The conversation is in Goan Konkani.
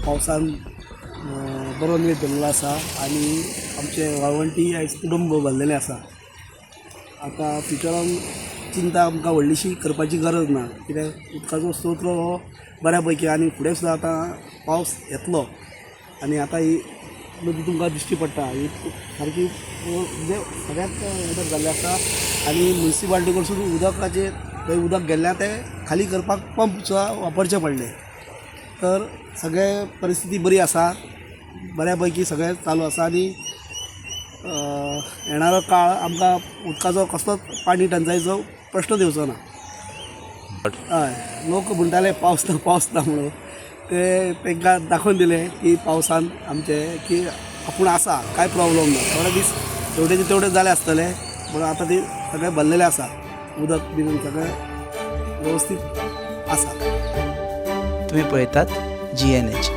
पावसान बरो नेट धरलेलो आसा आनी आमचें वाळवंटी आयज तुडूंब भरलेलें आसा. आतां फ्युचरान चिंता आमकां व्हडलीशी करपाची गरज ना, कित्याक उदकाचो स्त्रोत हो बऱ्या पैकी आनी फुडें सुद्दां आतां पावस येतलो. आनी आतां ही नदी तुमकां दिश्टी पडटा, ही सारकी म्हणजे सगळ्याक उदक जाल्लें आसा आनी मुन्सिपाल्टी कडसून उदकाचें थंय उदक गेल्लें तें खाली करपाक पंप सुद्दां वापरचें पडलें. तर सगळें परिस्थिती बरी आसा, बऱ्या पैकी सगळें चालू आसा आनी येणारो काळ आमकां उदकाचो कसलोच पाणी टंचाईचो प्रश्न येवचो ना. हय, लोक म्हणटाले पावस ना पावस ना म्हणून, ते तांकां दाखोवन दिलें की पावसान आमचें की आपूण आसा, कांय प्रॉब्लम ना. थोडे दीस तेवटेचे तेवडे जाले आसतले, पूण आतां ती सगळें भरलेलें आसा, उदक बीन सगळें वेवस्थीत आसा. तुम्ही पळयतात जीएनएच.